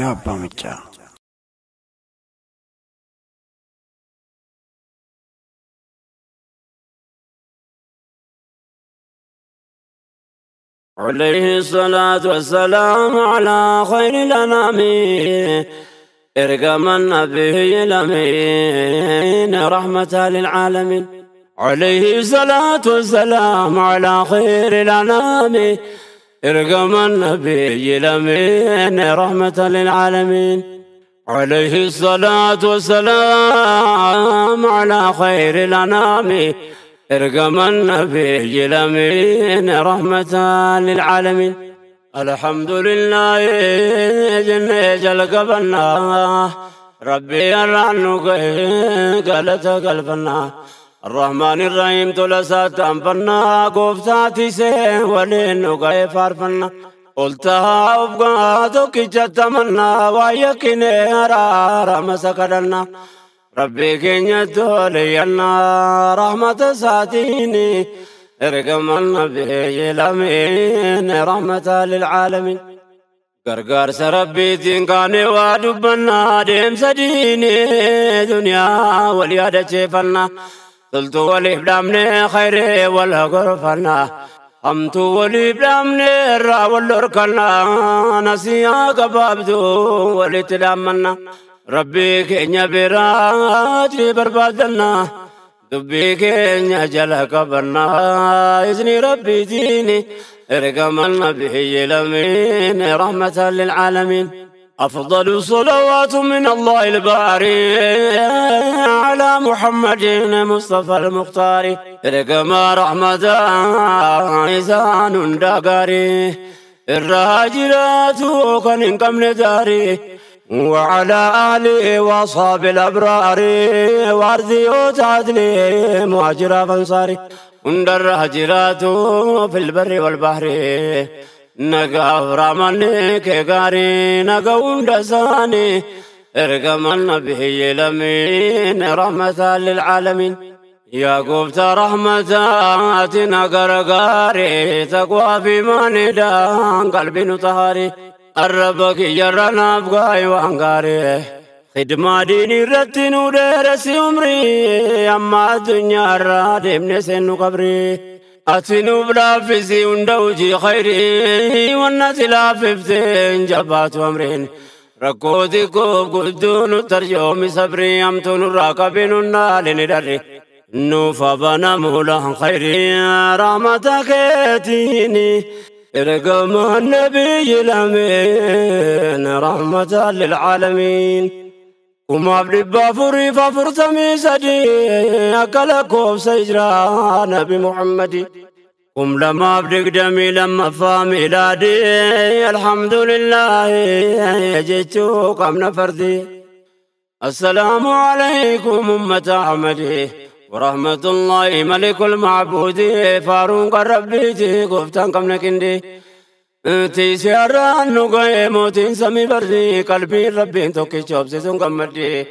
Raayyaa Abbaa Maccaa. عليه الصلاة والسلام على خير الأنام ارقم النبي الأمين رحمة للعالمين. عليه الصلاة والسلام على خير الأنام ارقم النبي الأمين رحمة للعالمين. عليه الصلاة والسلام على خير الأنام ارقم النبي الأمين رحمة للعالمين. الحمد لله جل جل قبلنا ربي الرعنك قالت قلبنا الرحمن الرحيم تلسات أنفنا قفتاتي سين ولينك فارفنا قلتها أبقاتك جتمنا ويكني أرى مسكرنا ربي كن يتولينا رحمة ساتيني ارقم النبي الأمين رحمة للعالمين. غرغر سربي تنقاني ودبنا ديم سديني دنيا وليادة شفنا قلت ولي بلامني خيري ولا غرفنا أمت ولي بلامني را والركنا نسيا قبابدو ولي تلامنا ربي كن براتي بربادنا دبي كن جل قبرنا إذني ربي ديني ارقم النبي الأمين رحمة للعالمين. أفضل صلوات من الله الباري على محمد مصطفى المختار ارقم رحمة إنسان دقاري الراجلات كن كم نداري وعلى آله وأصحاب الأبرار وأرضي وتعدلي مهاجر فانصاري اندر هجرات في البر والبحر نقا رماني كغاري نقا وندساني ارقم النبي الأمين رحمة للعالمين. يا قبت رحمتنا غرغاري تقوى في ماندان قلبي نطهاري الربك يرانا بقاي وانغاري خدمة ديني رتين ودرسي عمري أما الدنيا رادم نسن قبري أتنو بلا فيسي وندوجي خيري والناس لا فيفتين جبات وامرين ركوتي كوب قدون ترجومي صبري أمتون الراكبين النال ندري نوفا بنا مولا خيري رحمتك يتيني ارقم النبي الأمين رحمة للعالمين. وما بدي فوري ففرتمي سدي أكلكم سيجرى نبي محمد قم لما بدك دمي لما فامي لادي الحمد لله جيتو قمنا فردي. السلام عليكم أمة أحمد ورحمة الله ملك المعبود فاروق ربي قفتان قمنا كندي تيسيران نقاي موتين سمي بردي قلبي ربي توكي شوبسي سنقمدي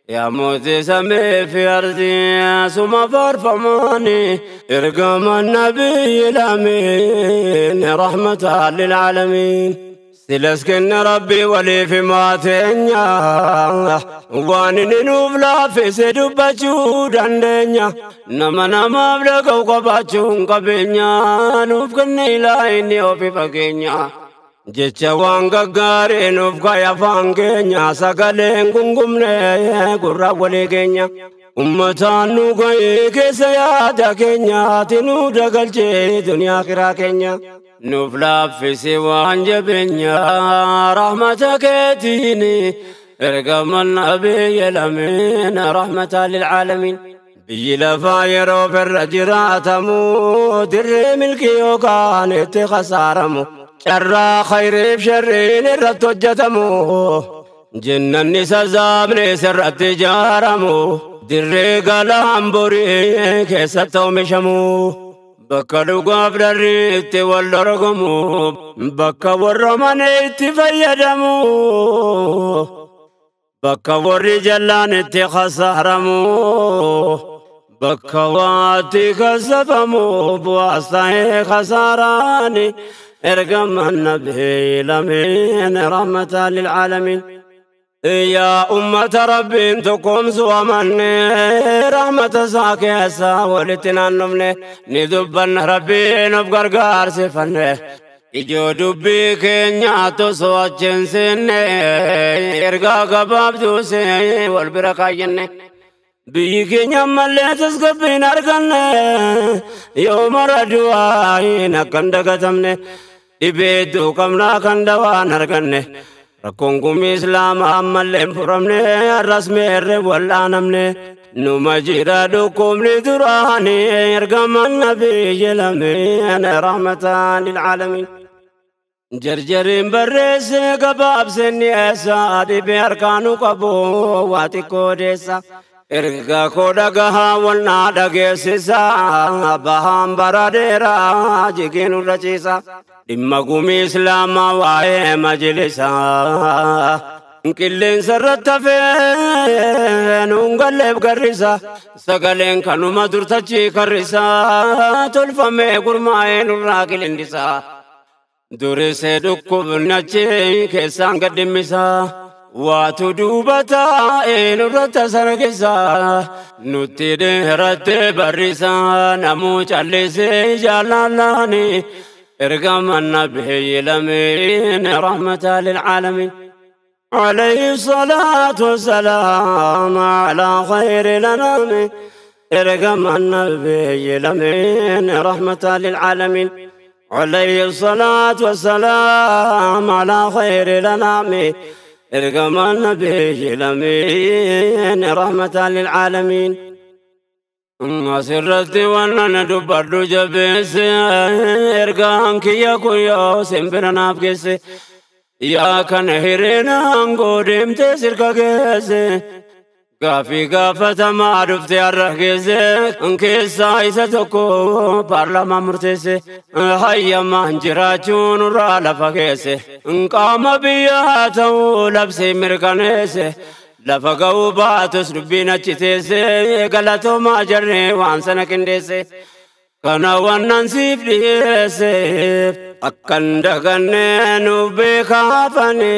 يا موتي سمي في أرضي سما فارفماني ارقم النبي الأمين رحمة للعالمين. سلسكن ربي ولي في ماتنيا وانني نوبلا في سدوباتشو دندنيا نما نما بلقو قباتشو قبنيا نوفكني لا إني وفي فكينيا جيتشا وانغا غاري نوفكا يا فانكينيا سقالين كنكمني قرى ولي كينيا أمتان نوغاي كيسيا كينيا تنو دقلتي دنيا خيرا كينيا نفلا في سوان جبنيا رحمتك يتيني ارقم النبي الأمين رحمة للعالمين. بيجي لفايرو في الرجراتمو دري ملكي وكان اتخسارمو شر خير بشرين الرتوجتمو جنن سزابني سر التجارمو دري قلام بري كيستو مشمو bakka dhugaaf dharri itti wal dorgomu bakka warra mana itti fayyadamu bakka warri jallaan itti khasaaramu Bakka waatti kasabamu bu'aas ta'ee khasaaraani ergaman nabii lameen rahmatan lilcaalamiin. Yaa ummata Rabbiin tokkoomsu amanne, rahmata isaa keessa walitti naannofne, ni dubbanna Rabbiin of gargaarsifanne. Ijoo dubbii keenyaa tosoo achi hin seenne, ergaa gabaabduus wal bira kaayyenne. Biyyi keenya ammallee tasgabbiin arganne, yoo mara du'aayin akka hin dagatamne, dhibee hedduu qabnaa kan dawaan arganne. Rakkoon gumii Islaamaa ammallee hin furamne, har'as meerre wal'aanamne. Numa jira dhukkubni duraanii ergaman nabiyyi lameen rahmatan lilcaalamiin. Jarjariin barreesse gabaabseen dhiyeessa, dhibee harkaanu qabu waa xiqqoo odeessa. Erga koo dhagahaa walnaa dhageessisa, bahaan bara dheeraa jigeen nurra ciisa. Dhimma gumii Islaamaa waa'ee majlisaa qilleensa irratti hafee nuun galleef garrisa. Sagaleen kanuma durtachii karrisa, tolfamee gurmaa'ee nurraa qilindisa. Durisee dhukkubni achi keessaan gad dhimmisa. Waatu duuba taa'ee nurratti sargisa. Nutti dheerattee barrisa, namuu callisee jaalalaani ergaman nabiyyi lameen rahmatan lilcaalamiin. عليه الصلاة والسلام على خير الأنام ارقم النبي الأمين رحمة للعالمين. عليه الصلاة والسلام على خير الأنام ارقم النبي الأمين رحمة للعالمين. Asirratti waan dubbadhu jabeesse, ergaan kiyya kuyyoo simbira naaf geesse. Yaa kana hireen aangoo deemtee sirka geesse. Gaafii gaafatamaa dhufte har'a geesse, keessaa isa tokko paarlaamaa murteesse. Hayyamaan jiraachuu nurraa lafa keesse. Qaama biyyaa ta'uu labsee mirkaneesse. Lafa ga'uu baatus dubbiin achi teesse, galatoomaa jarree waan sana qindeesse. Kana wannan siif dhiyeesseef akkan daganne nuuf beekaafani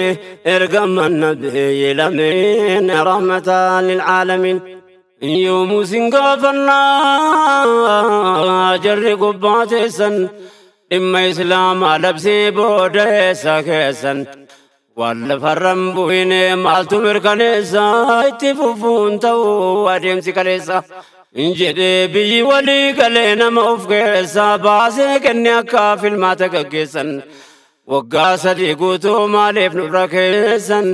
ergaman nabiyyi lameen rahmatan lilcaalamiin. Yoomuu sin gaafannaa jarri gubbaa teessan, dhimma Islaamaa labsii booda eessa keessan. Waan lafarran bu'ine maaltu mirkaneessa, itti fufuun ta'uu adeemsi kaleessa. Jedhee biyyi walii galee nama of keessaa baasee kenne akka filmaata gaggeessan. Waggaa 3 guutuu maaliif nurra keessan?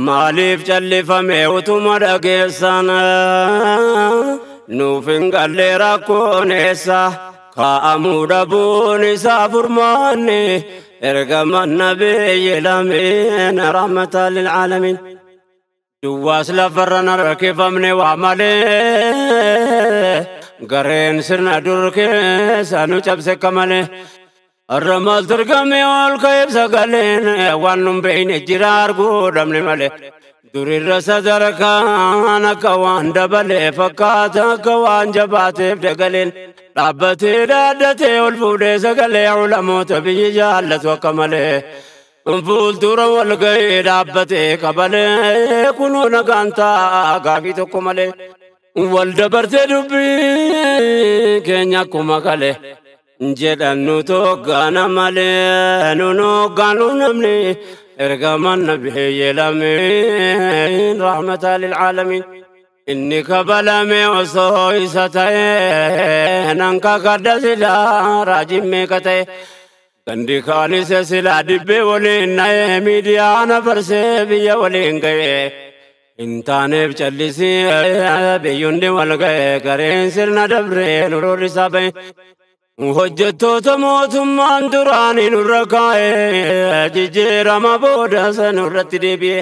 Maaliif callifame utuma dhageessan? Nuuf hin galle rakkoon eessa? Kaa'amuu dhabuun isaa furmaanni ergaman nabiyyi lameen rahmatan lilcaalamiin. Duwwaas lafarran harkifamne waa malee, gareen sirna dur keessa nu cabse akka malee. Har'a maaltu argame ol ka'eef sagaleen, waan nun beekne jira arguu dhabne malee. Durirra sadarkaan akka waan dabalee fakkaata, akka waan jabaateef dagaleen. Dhaabbatee dhaaddatee ol fuudhee sagalee, ulamoota biyyi jaallatu akka malee. Fuuldura wal ga'ee dhaabbatee qabalee, kunoo nagaan taa'a gaafii tokko malee. Wal dabartee dubbii keenya akkuma kale jedhan, nu toggaana malee nu hoggaanu namni ergaman nabiyyi lameen rahmatan lilcaalamiin. Inni kabalame osoo isa ta'e nan kakadha silaa raajiin meeqa ta'e. Gandi kaanis silaa dibbee waliin na'ee, miidiyaa na barsee biyya waliin ga'e. Hin taaneef callisii biyyundi wal ga'e, gareen sirna dabree nurroorrisaa ba'e. Hojjettoota mootummaan duraanii nurra kaa'e, jijjiirama booda sanurratti deebi'e.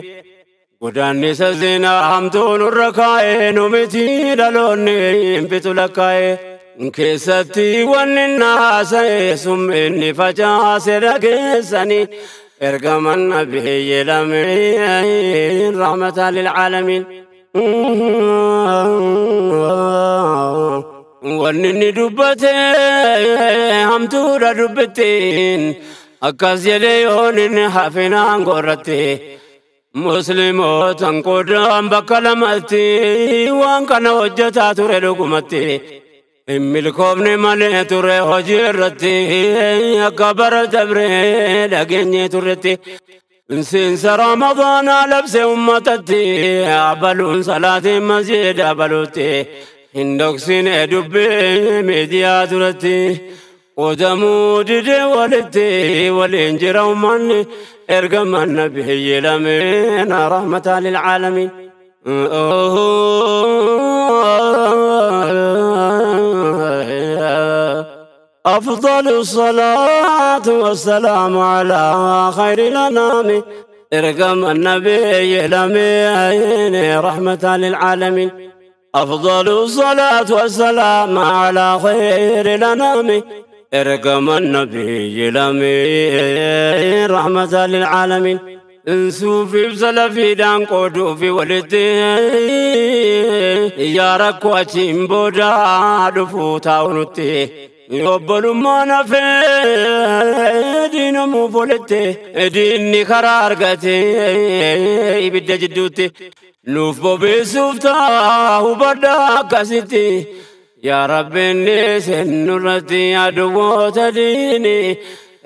Godaannisa zinaa hamtuu nurra kaa'e, nu miti dhaloonni hin fitu lakkaa'e. Keessatti wanni naasa'e summinni facaase dhageessanii ergaman nabiyyi lameen rahmatan lilcaalamiin. Wanni inni dubbate hamtuudha dubbittiin akkas jedhee yoon inni hafinaan gorratti muslimootan qoodaan bakka lamatti waan kana hojjetaa ture dhugumatti hin milkoofne malee ture hojii irratti akka bara dabree dhageenyee turretti. Seensa Ramadaanaa labse ummatatti abaluun salaatiin masjida abaluutti hin dhoksine dubbii miidiyaa duratti qoodamuu didee walitti waliin jira ummanni ergaman nabiyyi lameen rahmatan lilcaalamiin. أفضل الصلاة والسلام على خير الأنام ارقم النبي الأمين رحمة للعالمين. أفضل الصلاة والسلام على خير الأنام ارقم النبي الأمين رحمة للعالمين. سوفي بسلفي دان قدو في ولدي يا ركواتين بودا دفو تاونتي obbolummaan hafee diinamuuf walitti diinni karaa argatee ibidda jidduutti nuuf bobeessuuf ta'a hubadhaa akkasitti yaa Rabbi inni sennurratti aduwwoota diini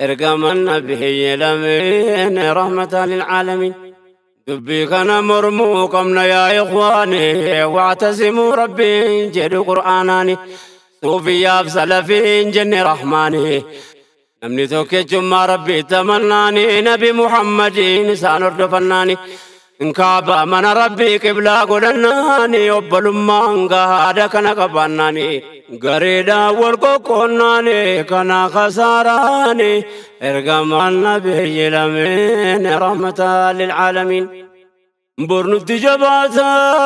ergaman nabiyyi lameen rahmatan lilcaalamiin. Dubbii kana mormuu qabna yaa ikhwaani wactasimuu rabbiin jedhu qur'aanaani. صوفيا بسلفين جن رحماني نمني توكي جمع ربي تمناني نبي محمد نسان فناني انكابا من ربي قبلا قلناني وبلمان قهادا كنا قباناني قريدا والقوكوناني كنا خساراني ارقم النبي لمن رحمة للعالمين. Bornutti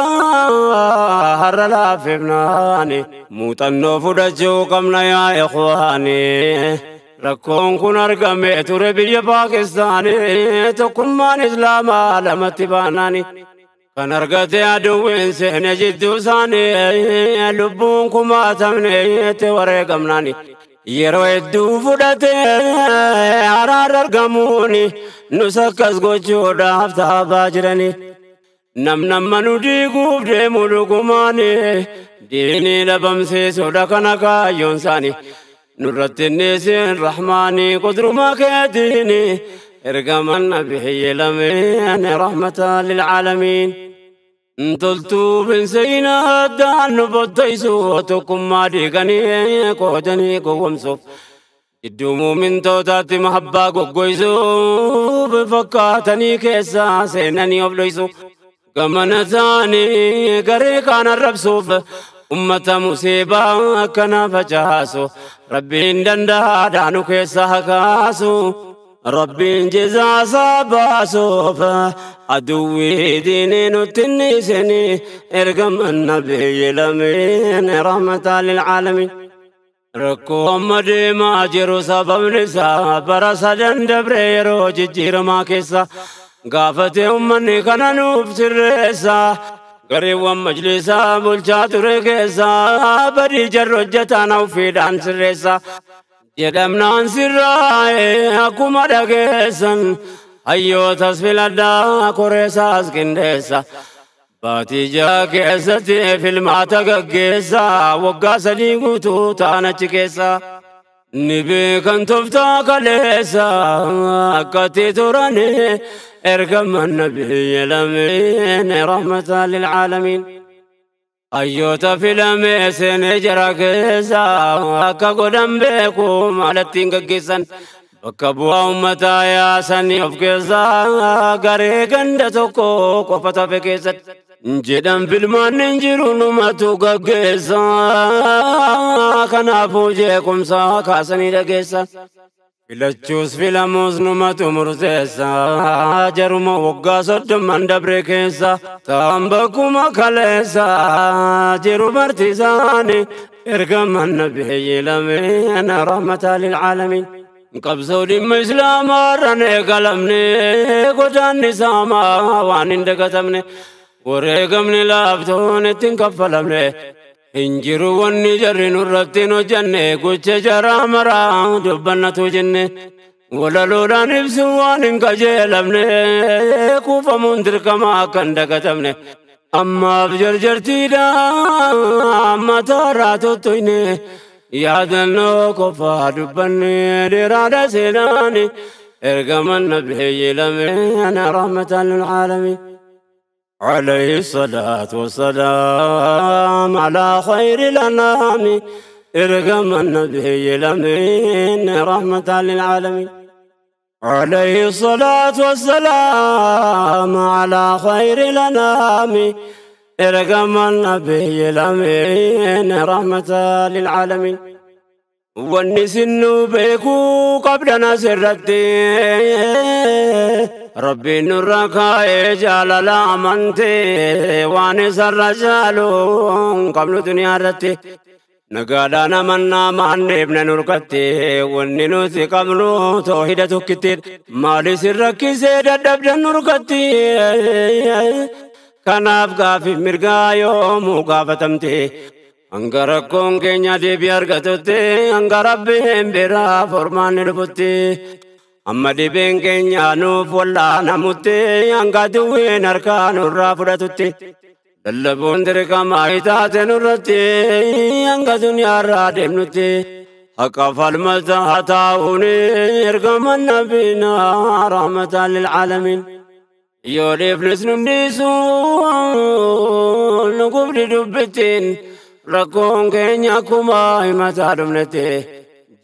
jabaataa har'a laafifnaani muuxannoo fudhachuu qabna yaa ikhwaani. Rakkoon kun argame ture biyya Paakistaanii tokkummaan Islaamaa lamatti baanaani. Kan argate aduwwiin seene jidduu isaanii lubbuun kumaatamne itti wareegamnaani. Yeroo hedduu fudhate araarra argamuuni nus akkas gochuudhaaf taabaa jirani. Namnamma nu diiguuf deemu dhugumaani diinii dhabamsiisuudha kana kaayyoon isaanii. Nurratti innisin rahmaanii qudruma keetiini ergaman nabiyyi lameen rahmatan lilcaalamiin. Toltuu binseenaa addaan nu bottaysu tokkummaa diiganii qoodanii gowwomsuuf. Iddoo muumintootaatti mahabbaa goggoysuuf fakkaatanii keessaa seenanii of dhoysu. Gamana isaanii garee kaan arrabsuuf ummata musiibaa akkana facaasu. Rabbiin danda'aadhaa nu keessaa hakaasu. Rabbiin jizaasaa baasuuf aduwwii diinii nutti hin ergaman nabiyyi lameen rahmatan lilcaalamiin. Rakkoo amma deemaa jiru sababni isaa bara sadan dabre yeroo jijjiiramaa keessa gaafatee ummanni kana nuuf sirreessa. Gareewwan majlisaa bulchaa ture keessa badii jarri hojjetaan ofiidhaan sirreessa. Jedhamnaan sirraa'e akkuma dhageessan hayyootas filadhaa koreessaas qindeessa. Baatii ja'a keessatti filmaata gaggeessa waggaa 3 guutuu ta'an achi keessa. Ni beekan tooftaa kaleessa akkatti turani ergaman nabiyyi lameen rahmatan lilcaalamiin. Hayyoota filamee seenee jara keessa akka godhan beeku maalattiin gaggeessan. Bakka bu'aa uummataa yaasanii of keessaa garee ganda tokko qofa tafe keessatti. Jedhan filmaan hin jiru numatu gaggeessa kanaafuu jeequmsa kaasanii dhageessa. Filachuus filamuus numatu murteessa jaruma waggaa 30 dabre keessa ta'an bakkuma kaleessa jiru bartiisaani ergaman nabiyyi lameen rahmatan lilcaalamiin. Qabsoo dhimma Islaamaa irraan eegalamne godaanni saamaa waan hin dagatamne wareegamni laaftoon ittiin kaffalamne. Injiru wanni jarri nurratti hin hojjanne gocha jaraa maraa dubbannatu jenne walaloodhaan ibsu waan hin qajeelamne kuufamuun dirqama akka hin dagatamne ammaaf jarjartiidha mataarraa tottoyne yaadannoo qofaa dubbanne dheeraadha seenaani ergaman nabiyyi lameen rahmatan lilcaalamiin. عليه الصلاة والسلام على خير الأنام ارقم النبي الأمين رحمة للعالمين. عليه الصلاة والسلام على خير الأنام ارقم النبي الأمين رحمة للعالمين. والنسن بيكو قبلنا سرتي ربي نركا جلال أمنتي وانس الرجال قبل دنيا رتي نقالانا منا ما ابن نركتي والننوث قبل توحيدة كتير مالي سركي سيدة دبدا نركتي كان أبقى في مرقا يوم وقافتمتي أنقركم كينيا دي بيارغتوتي أنقربهم برا فرمان ربوتي أما دي بين كينيا نوف ولا نموتي أنقدوين أركان الرافرتوتي للبون دركا مايتات نورتي أنقدنيا رادم نوتي حقف المزهتاوني إرقم النبينا رحمة للعالمين. يوليف لسنون نقبل دبتين rakkoon keenya akkuma himataa dhumnete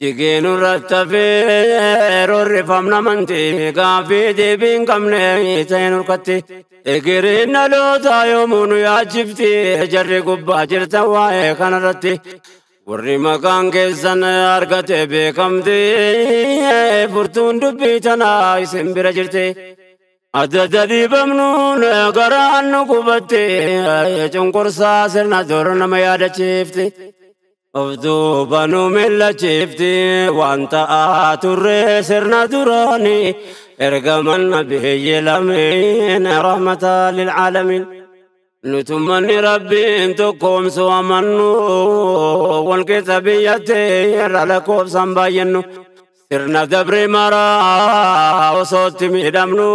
jigeen irratti hafee roorrifamna amantii gaaffii deebii hin qabne ta'een horkatte egereen dhaloota yoomuu nu yaachifti jarri gubbaa jirta waa'ee kanarratti warri maqaan keessan argate beekamte furtuun dubbii tanaa isin bira jirti. Adda dhiibamnuun garaan nu qubatte cunqursaa sirna dur nama yaadachiifti. Of duuba nu millachiifti waan ta'aa turre sirna duraani ergaman nabiyyi lameen rahmata lilcaalamiin. Nutummanni rabbiin tokkoomsu amannu wal keessa biyyatti irra lakkoofsaan baay'annu. Sirna dabre maraa osootti miidhamnu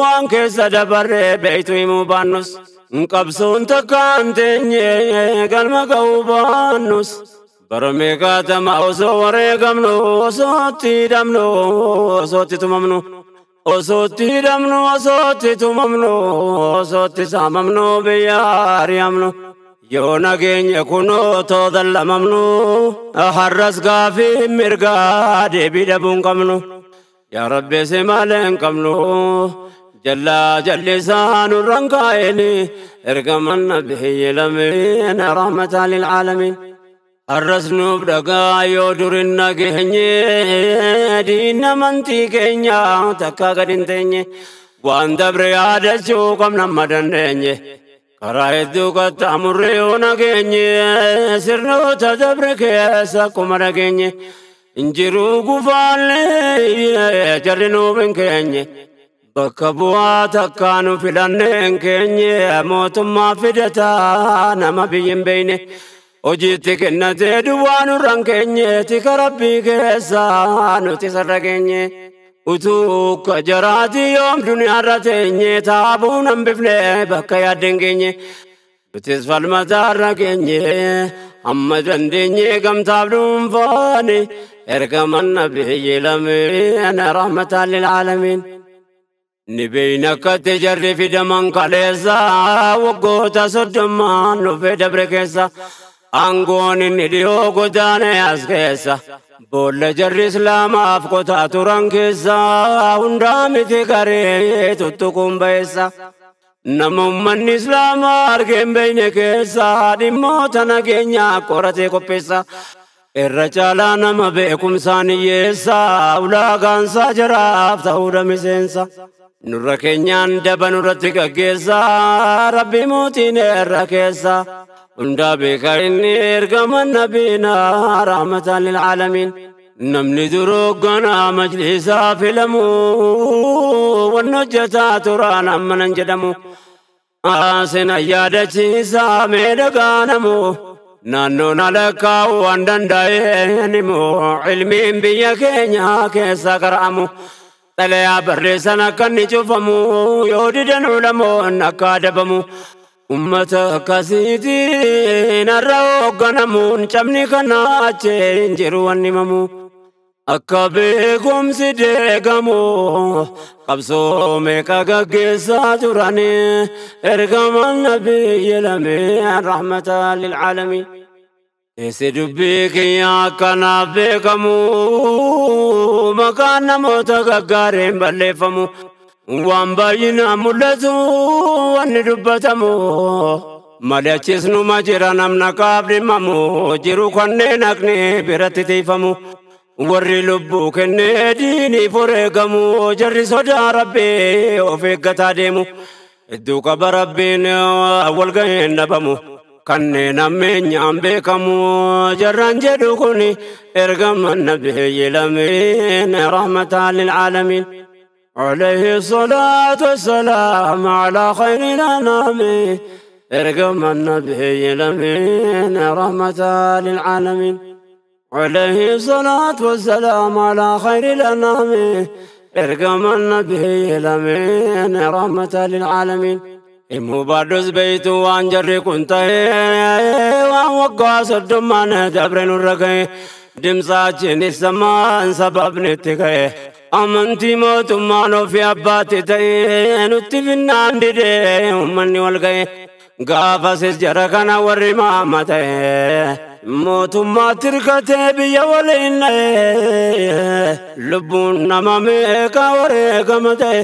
waan keessa dabarre beeytu himuu baannus qabsoon takkaan teenye galma ga'uu baannus bara meeqaatama osoo wareegamnu osootti hidhamnu osootti tumamnu osootti hidhamnu osootti tumamnu osootti saamamnu biyya ari'amnu. Yoo nageenya kunoo tootallamamnu har'as gaafii mirgaa deebii dhabuu hin qabnu. Yaa Rabbi si malee hin qabnu jallaa jallisaa nurraan kaa'een ergaman nabiyyi lameen rahmatan lilcaalamiin. Har'as nuuf dhagaa yoo durin nageenye diinna amantii keenya takkaa gad hin teenye waan dabre yaadachuu qabna amma dandeenye. Karaa hedduu qaxxaamurree yoo nageenye sirnoota dabre keessa akkuma dhageenye injiruu gufaallee jarri nuuf hin keenye bakka bu'aa takkaa nu filanne hin keenye mootummaa fidataa nama biyyi hin beeyne hojiitti kennatee duwwaa nurra hin keenye tika rabbii keessa nuti sarra keenye. Utuu akka jaraati yoom duniyaarra teenye taabuun hambifne bakka yaadden geenye nutis falmataarra geenye amma dandeenye gamtaaf dhuunfaani ergaman nabiyyi lameen rahmatan lilcaalamiin. Ni beeyna akkatti jarri fidaman kaleessa waggoota 30 dhufee dabre keessa aangoon inni dhiyoo godaane as keessa. Boolla jarri islaamaaf qotaa turan keessa hundaa miti garee tuttuquun ba'eessa. Nama uummanni islaamaa argee hin beekne keessa dhimmoota nageenyaa qoratee qopheessa. Irra caalaa nama beekumsaan hiyyeessa ulaagaansaa jaraaf ta'uudha miseensa. Nurra keenyaan daba nurratti gaggeessa rabbi mootiin irra keessa. Hundaa beekaa inni ergaman nabiinaa rahmatan lilcaalamiin. Namni duruu ganaa majlisaa filamu wanni hojjetaa turaan amma nan jedhamu. Sina yaadachiisaa mee dhagaanamu Naannoon alakkaa'u waan danda'een immoo ilmiin biyya keenya keessa qara'amu. Xalayaa barreessan akka inni cufamu yoo didan ulamoon akka adabamu. Ummata akkasiitiin har'a hoogganamuun cabni kana achi hin jiru wanni himamu. Akka beekumsi deegamu qabsoo meeqa gaggeessaa turanii ergamaan nabiyyi lameen rahmata lilcaalamiin. Keessi dubbii kiyya akkanaaf beekamu maqaan namoota gaggaariin balleeffamu. Waan baay'inaan mul'atu wanni dubbatamu. Malee achisnuma jira namna qaaf dhimmamu jiru kanneen haqni biratti tiifamu. Warri lubbuu kennee diiniif wareegamu jarri sodaa rabbii of eeggataa deemu. Hedduu qaba rabbiin wal gaheen dhabamu. Kanneen ammeenyaan beekamu jarraan jedhu kun ergama nabiyyi lameen rahmataan lilcaalamiin. عليه الصلاة والسلام على خير الأنام ارقم النبي الأمين رحمة للعالمين. عليه الصلاة والسلام على خير الأنام ارقم النبي الأمين رحمة للعالمين. إمو بardus بيتو وان جري كنت وان وقع صدمان دبرن الرقي دمساچن السمان سبب نتقي amantii mootummaan ofii abbaatti ta'e nutti finnaan didee uummanni wal ga'e gaafasis jara kana warri maama ta'e mootummaatti hirkatee biyya waliin dha'e lubbuun nama meeqa wareegama ta'e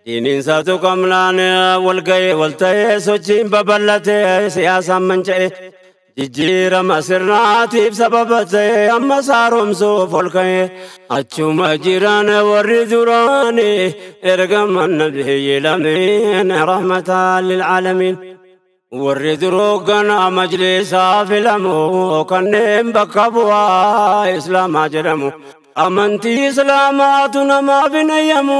diiniin isaatu qabnaan wal ga'e wal ta'e sochiin babal'atee siyaasaan manca'e. Jijjiirama sirnaatiif sababa ta'e amma saaromsuuf ol ka'e achuma jiran warri duraani ergama nabiyyi lameen rahmataan lilcaalamiin. Warri duroo ganaa majlisaa filamu kanneen bakka bu'aa islaamaa jedhamu. Amantii islaamaatu namaaf hin eeyyamu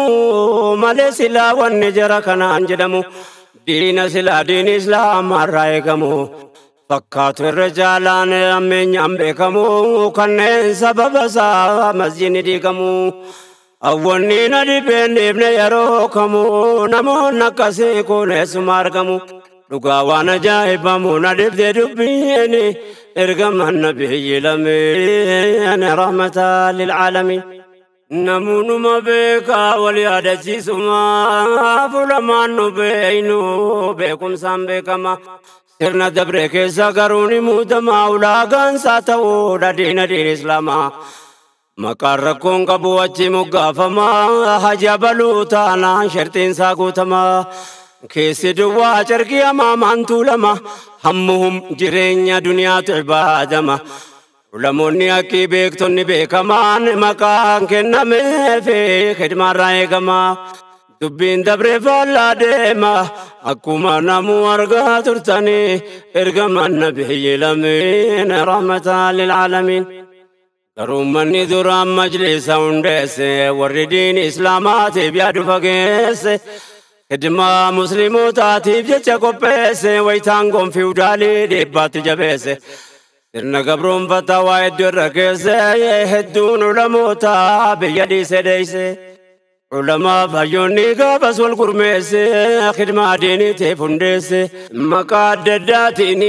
malee silaa wanni jara kanaan jedhamu. Diina silaa diini islaamaarraa eegamu. Fakkaatu irra jaalaan ammeenyaan beekamu kanneen sababa isaa masjidni diigamu. Awwanni na dhibeen dhiibne yeroo kamu namoonni akkasii kun eessuma argamu. Dhugaa waan ajaa'ibamu na dhibde dubbiin ergama nabiyyi lameen rahmata lilcaalamiin. Namoonnuma beekaa wal yaadachiisuma fuulamaan nu beeynu beekumsaan beekama. Sirna dabre keessa garuu ni muudama ulaagaan isaa ta'uudha diina diin islaamaa. Maqaan rakkoon qabu achi moggaafama haja baluu taanaan shartiin isaa guutama. Keessi duwwaa carqii hamaamaan tuulama hammuhum jireenya duniyaatu ibaadama. Ulamoonni haqqii beektonni beekamaan maqaan kennameefi khidmaarraa eegama. Dubbiin dabree faallaa deema akkuma namuu argaa turtanii ergama nabiyyi lameen rahmataan lilcaalamiin. Garuu manni duraan majlisa hundeesse warri diin islaamaatiif yaadu fageesse khidmaa muslimootaatiif jecha qopheesse wayitaan gonfii udaalii dhiibbaatti jabeesse. Sirna gabroonfataa waa hedduu irra keesse hedduun ulamootaa biyya dhiise dheeyse. Ulamaa hayyoonni gaafas wal gurmeesse khidmaa diiniitiif hundeesse maqaa adda addaatiin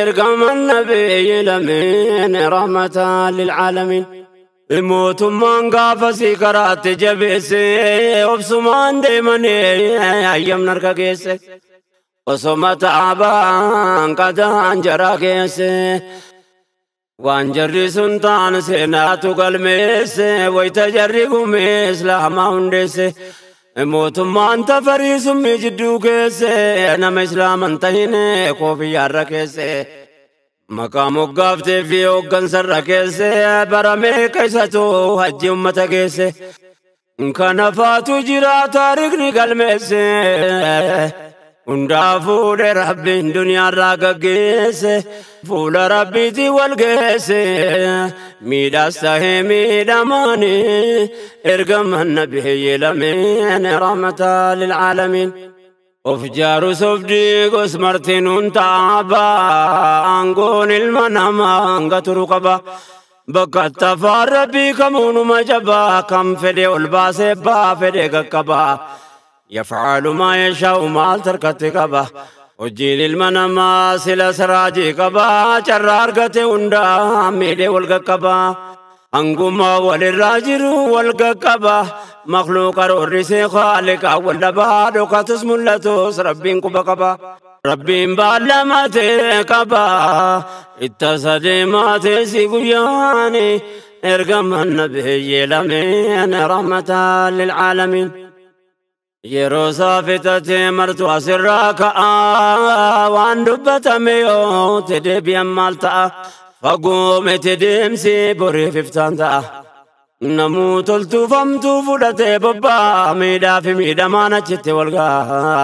ergaman nabiyyi lameen rahmataan lilcaalamiin. Mootummaan gaafasii karaatti jabeesse obsumaan deemanii hayyamna harka geesse osoma taabaan qadaan jara geesse. Waan jarri sun taan seenaatu galmeesse wayita jarri gumee islaamaa hundeesse. Mootummaan tafarii summii jidduu keesse nama islaaman tahine koofiyyaarra keesse. Maqaa moggaaftee fi hooggansarra keesse bara meeqa isatu hajji ummata geesse. Kana faatu jira taarikhni galmeesse. Hundaa fuudhee rabbiin duniyaarraa gaggeesse fuula rabbiitii wal geesse miidhaas tahee miidhamaanii ergama nabiyyi lameen rahmataa lilcaalamiin. Of jaarus of diigus martinuun taaba aangoon ilma namaa hanga turu qaba. Bakka tafaan rabbii kamuunuma jabaa kan fedhe ol baasee baa fedhe qaqqaba. Yafcaalu maa yashaa'u maal tarkatti qaba. Hojiin ilma namaa sila siraajii qaba carraa argate hundaa miidhee wal qaqqaba. Hanguma walirraa jiru wal qaqqaba. Makhluuqa roorrisee khaaliqa wal dhabaa dhokatus mul'atus rabbiin quba qaba. Rabbiin baallamatee qaba. Itta sadeematee si guyyaani ergaman nabiyyi lameen rahmatan lilcaalamiin. Yeroo saafitatee martu asirraa ka'a waan dubbatame yoo te deebi'an maal ta'a. Fagoo miti deemsi boriif iftaan ta'a. Namuu toltuufamtuu fudhatee bobbaa miidhaa fi miidhamaan achitti wal ga'a.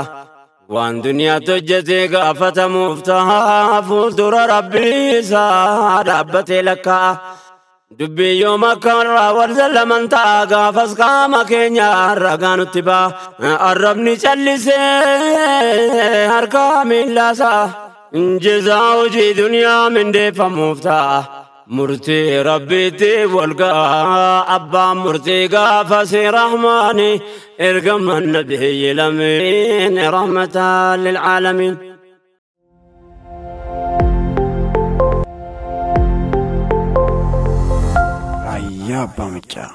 Waan duniyaatti hojjetee gaafatamuuf ta'a fuuldura rabbii isaa dhaabbatee lakkaa'a. Dubbii yoom akka irraa wal zallaman ta'a gaafas qaama keenya ragaa nutti ba'a. Arrabni callisee harka miillaasaa. Jazaa hojii duniyaa mindeeffamuuf ta'a. Murtii rabbiitti wal ga'a. Abbaan murtii gaafasi rahmaani ergaman nabiyyi lameen rahmatan lilcaalamiin. Raayyaa Abbaa Macaa.